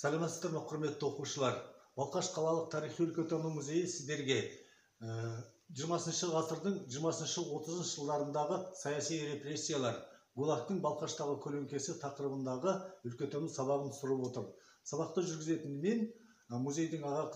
Сәлеметсіздер ме, құрметті оқушылар! Балқаш қалалық тарихи өлкетану музейі сіздерге 20 ғасырдың 20-30 жылдарындағы саяси репрессиялар, ГУЛАГтың Балқаштағы көлеңкесі тақырыбындағы өлкетану сабағын түсіріп отыр. Сабақты жүргізетін мен, музейдің аға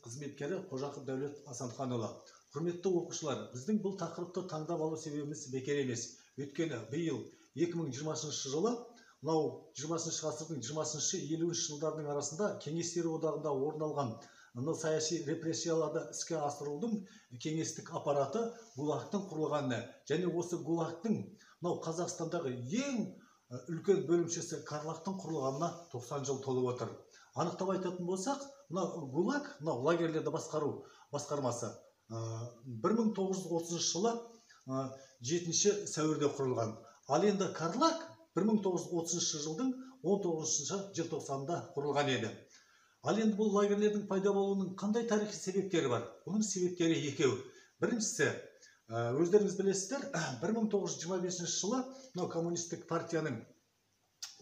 қызметкері Қожақов Дәулет Асанханұлы. Құрметті оқушылар, біздің бұл тақырыпты таңдап алу себебіміз бекер емес. Өйткені биыл 2020 жылы мынау 20 ғасырдың 20-50 жылдарының арасында Кеңестер Одағында орын алған мынау саяси репрессияларды іске асырудың кеңестік аппараты ГУЛАГтың құрылғанына және осы ГУЛАГтың мынау Қазақстандағы ең үлкен бөлімшесі Карлагтың құрылғанына 90 жыл толып отыр. Анықтап айтатын болсақ, мынау ГУЛАГ, мынау лагерьлерді басқару басқармасы 1930 жылы 7 сәуірде құрылған. Ал енді Карлаг 1930 жылдың 19 желтоқсанында құрылған еді. Ал енді бұл лагерьлердің пайда болуының қандай тарихи себептері бар? Бұның себептері екеу. Біріншісі, өздеріңіз білесіздер, 1925 жылы мынау коммунистік партияның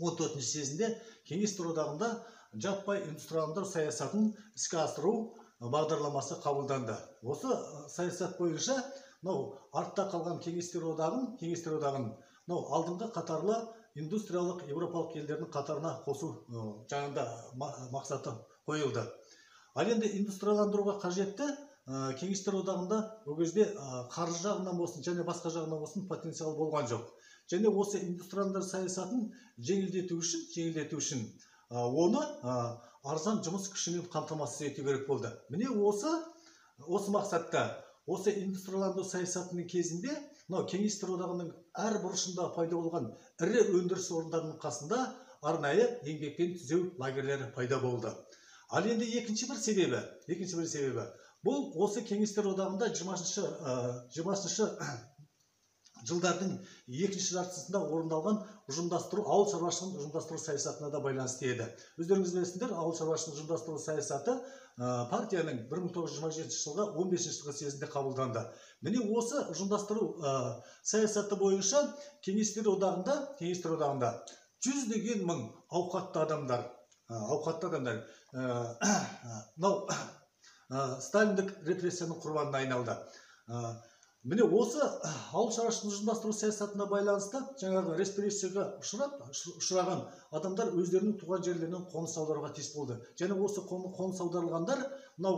14 съезінде Кеңестер Одағында жаппай индустрияландыру саясатын іске асыру бағдарламасы қабылданды. Осы саясат бойынша мынау артта қалған Кеңестер Одағын мынау алдыңғы қатарлы индустриялық еуропалық елдердің қатарына қосу жаңағында мақсаты қойылды. Ал енді индустрияландыруға қажетті Кеңестер Одағында ол кезде қаржы жағынан болсын және басқа жағынан болсын потенциал болған жоқ. Және осы индустрияландыру саясатын жеңілдету үшін оны арзан жұмыс күшімен қамтамасыз ету керек болды. Міне, осы мақсатта, осы индустрияландыру саясатының кезінде мынау Кеңестер Одағының әр бұрышында пайда болған ірі өндіріс орындарының қасында арнайы еңбекпен түзеу лагерьлері пайда болды. Ал енді екінші бір себебі бұл осы Кеңестер Одағында 20-шы жылдардың екінші жартысында орындалған ұжымдастыру, ауыл шаруашылығын ұжымдастыру саясатына да байланысты еді. Өздеріңіз білесіңдер, ауыл шаруашылығын ұжымдастыру саясаты партияның 1927 жылғы 15 жылғы съезінде қабылданды. Міне, осы ұжымдастыру саясаты бойынша Кеңестер Одағында жүздеген мың ауқатты адамдар мынау сталиндік репрессияның құрбанына айналды. Міне, осы ауыл шаруашылығын ұжымдастыру саясатына байланысты жаңағы репрессияға ұшыраған адамдар өздерінің туған жерлерінен қоныс аударуға тиіс болды. Және осы қоныс аударылғандар мынау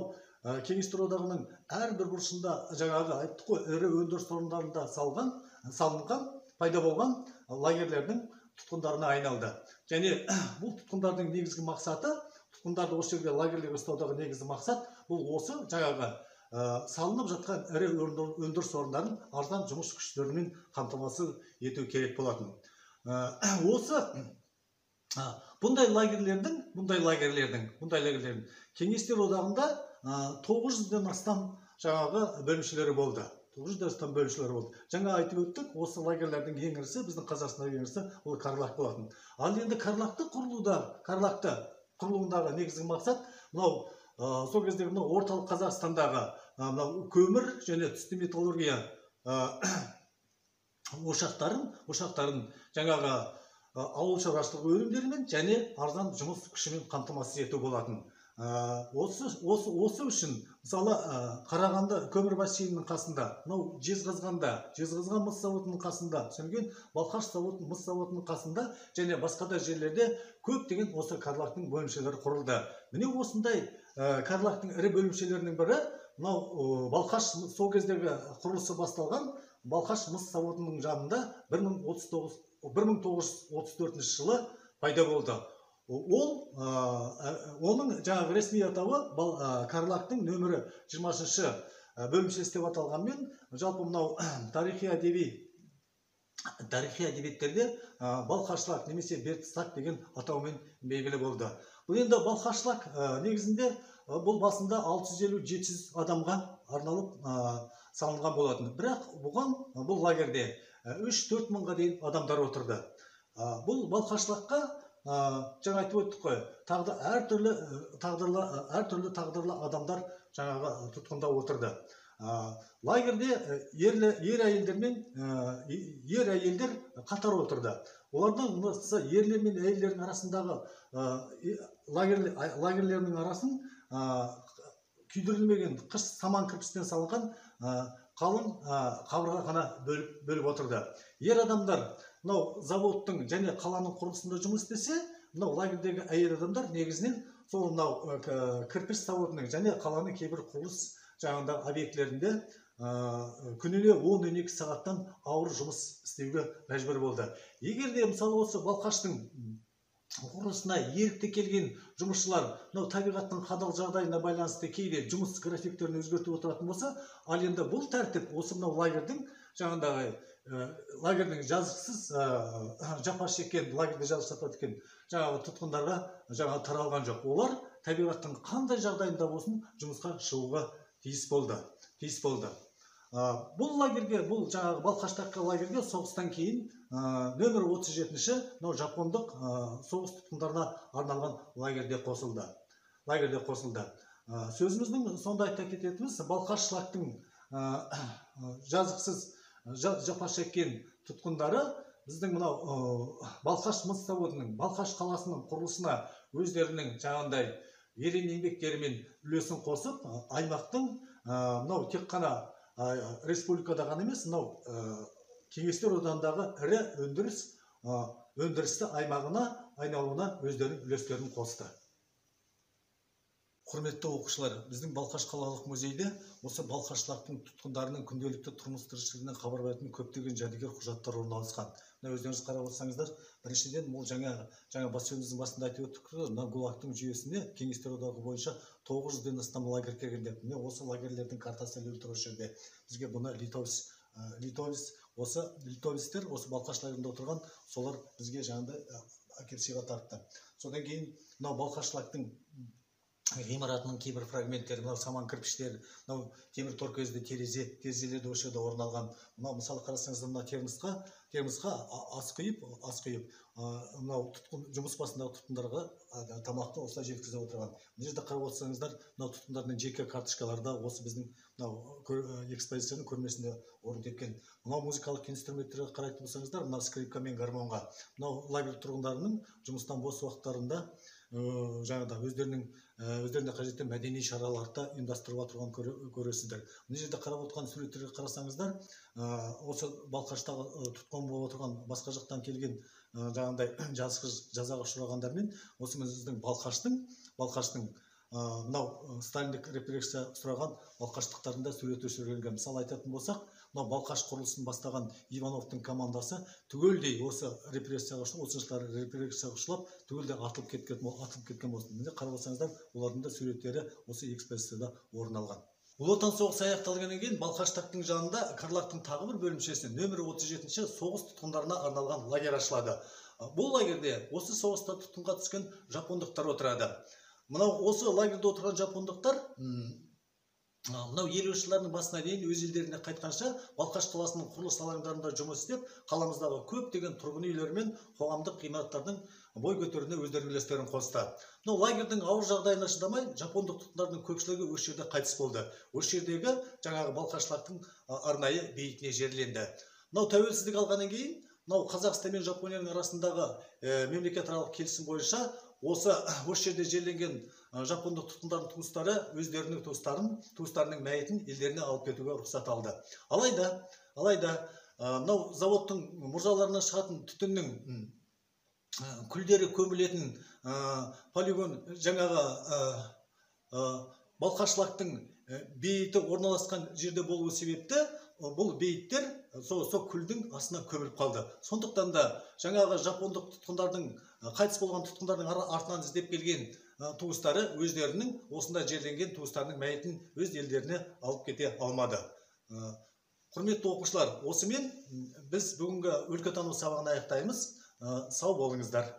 Кеңестер Одағының әрбір бұрышында, жаңағы айттық қой, ірі өндіріс орындарында салынған, пайда болған лагерьлердің тұтқындарына айналды. Және бұл тұтқындардың негізгі мақсаты, тұтқындарды осы жерге, лагерьлерге ұстаудағы негізгі мақсат бұл осы жаңағы салынып жатқан ірі өндіріс орындарын арзан жұмыс күштерімен қамтамасыз ету керек болатын. Осы бұндай лагерьлердің Кеңестер Одағында 900-ден астам жаңағы бөлімшелері болды. 900-ден астам бөлімшелері болды. Жаңа айтып өттік, осы лагерьлердің ең ірісі, біздің Қазақстандағы ең ірісі ол Карлаг болатын. Ал енді Карлагты құрылуындағы негізгі мақсат мынау сол кездегі мынау орталық Қазақстандағы мынау көмір және түсті металлургия ошақтарын жаңағы ауыл шаруашылығы өнімдерімен және арзан жұмыс күшімен қамтамасыз ету болатын. Осы үшін, мысалы, Қарағанды көмір бассейнінің қасында, мынау Жезқазғанда Жезқазған мыс зауытының қасында, содан кейін Балқаш зауыты, мыс зауытының қасында және басқа да жерлерде көптеген осы Карлагтың бөлімшелері құрылды. Міне, осындай Карлагтың ірі бөлімшелерінің бірі мынау Балқаш, сол кездегі құрылысы басталған Балқаш мыс зауытының жанында 1934 жылы пайда болды. Ол оның жаңағы ресми атауы Карлагтың нөмірі 20 бөлімшесі деп аталғанмен, жалпы мынау тарихи әдебиеттерде Балқашлаг немесе Бертислаг деген атаумен белгілі болды. Бұл енді Балқашлаг негізінде бұл басында 650-700 адамға арналып салынған болатын. Бірақ бұған, бұл лагерьде 3-4 мыңға дейін адамдар отырды. Бұл Балқашлагқа, жаңа айтып өттік қой, тағы да әртүрлі тағдырлы адамдар жаңағы тұтқында отырды. Лагерде ер әйелдер мен ер әйелдер қатар отырды. Олардың ерлер мен әйелдердің арасындағы лагерлерінің арасын күйдірілмеген қыш саман кірпіштен салынған қалың қабырға ғана бөліп отырды. Ер адамдар мынау заводтың және қаланың құрылысында жұмыс істесе, мынау лагердегі әйел адамдар негізінен сол мынау кірпіш заводының және қаланың кейбір құрылыс жаңағындағы объектілерінде күніне 10-12 сағаттан ауыр жұмыс істеуге мәжбүр болды. Егер де мысалы осы Балқаштың құрылысына ерікті келген жұмысшылар мынау табиғаттың қадал жағдайына байланысты кейде жұмыс графиктерін өзгертіп отыратын болса, ал енді бұл тәртіп осы мынау лагердің жаңағындағы лагердің жазықсыз жапа шеккен, лагерде жазық жапа шеккен жаңағы тұтқындарға жаңағы таралған жоқ. Олар табиғаттың қандай жағдайында болсын жұмысқа шығуға тиіс болды. Тиіс болды. Бұл лагерге, бұл жаңағы Балқаштағы лагерге соғыстан кейін нөмір 37-ші мынау жапондық соғыс тұтқындарына арналған лагерде қосылды. Лагерде қосылды. Сөзіміздің сонда айта кететініміз, Балқашлактың жазықсыз жапа шеккен тұтқындары біздің мынау Балқаш мыс заводының, Балқаш қаласының құрылысына өздерінің жаңағындай ерен еңбектерімен үлесін қосып, аймақтың мынау тек қана республикада ғана емес, мынау Кеңестер Одағындағы ірі өндірісті аймағына айналуына өздерінің үлестерін қосты. Құрметті оқушылар, біздің Балқаш қалалық музейде осы Балқашлақтың тұтқындарының күнделікті тұрмыс тіршілігінен хабар беретін көптеген жәдігер құжаттар орналасқан. Мына өздеріңіз қарап отырсаңыздар, біріншіден бұл жаңа басшымыздың басында айтып өттік, мына ГУЛАГтың жүйесіне Кеңестер Одағы бойынша 900-ден астам лагерь келген деп. Міне осы лагерлердің картасы ілулі тұр осы жерде. Бізге бұны литовис, осы литовистер, осы Балқаш лагерінде отырған, солар бізге жаңағыдай әкеліп сыйға тартты. Содан кейін мынау Балқашлақтың ғимаратының кейбір фрагменттері, мынау саман кірпіштер, мынау темір торкөзді терезелер де осы жерде орын алған. Мынау мысалы қарасаңыздар, мына термосқа ас құйып, мынау жұмыс басындағы тұтқындарға тамақты осылай жеткізіп отырған. Мына жерде қарап отырсаңыздар, мынау тұтқындардың жеке карточкалары да осы біздің мынау экспозицияның көрмесінде орын тепкен. Мынау музыкалық инструменттерге қарайтын болсаңыздар, мынау скрипка мен гармонға. Мынау лагерь тұрғындарының жұмыстан бос уақыттарында жаңағыда өздеріне қажетті мәдени шараларды ұйымдастырып отырған көресіздер. Мына жерде қарап отырған суреттерге қарасаңыздар, осы Балқаштағы тұтқын болып отырған басқа жақтан келген жаңағындай жазықсыз жазаға ұшырағандармен осы біздің Балқаштың мынау сталиндік репрессия ұшыраған балқаштықтардың да суреті түсірілген. Мысалы айтатын болсақ, мынау Балқаш құрылысын бастаған Ивановтың командасы түгелдей осы репрессияға ұшырап, отызыншы жылдары репрессияға ұшырап, түгелдей атылып кеткен болсын. Міне қарап отырсаңыздар, олардың да суреттері осы экспозицияда орын алған. Ұлы Отан соғысы аяқталғаннан кейін Балқаштақтың жанында Карлактың тағы бір бөлімшесі нөмірі 37-ші соғыс тұтқындарына арналған лагерь ашылады. Бұл лагерде осы соғыста тұтқынға түскен жапондықтар отырады. Мынау осы лагерьде отырған жапондықтар мынау 50-ші жылдардың басына дейін өз елдеріне қайтқанша Балқаш қаласының құрылыс алаңдарында жұмыс істеп, қаламыздағы көптеген тұрғын үйлер мен қоғамдық ғимараттардың бой көтеруіне өздерінің үлестерін қосты. Мынау лагерьдің ауыр жағдайына шыдамай, жапондық тұтқындардың көпшілігі осы жерде қайтыс болды. Осы жердегі жаңағы Балқашлақтың арнайы бейітіне жерленді. Мынау тәуелсіздік алғаннан кейін мынау Қазақстан мен Жапонияның арасындағы мемлекетаралық келісім бойынша осы жерде жерленген жапондық тұтқындардың туыстары өздерінің туыстарының мәйітін елдеріне алып кетуге рұқсат алды. Алайда мынау заводтың мұржаларынан шығатын түтіннің күлдері көмілетін полигон жаңағы Балқашлақтың бейіті орналасқан жерде болуы себепті бұл бейіттер сол күлдің астына көміліп қалды. Сондықтан да жаңағы жапондық тұтқындардың қайтыс болған тұтқындардың артынан іздеп келген туыстары өздерінің осында жерленген туыстарының мәйітін өз елдеріне алып кете алмады. Құрметті оқушылар, осымен біз бүгінгі өлкетану сабағын аяқтаймыз. Сау болыңыздар.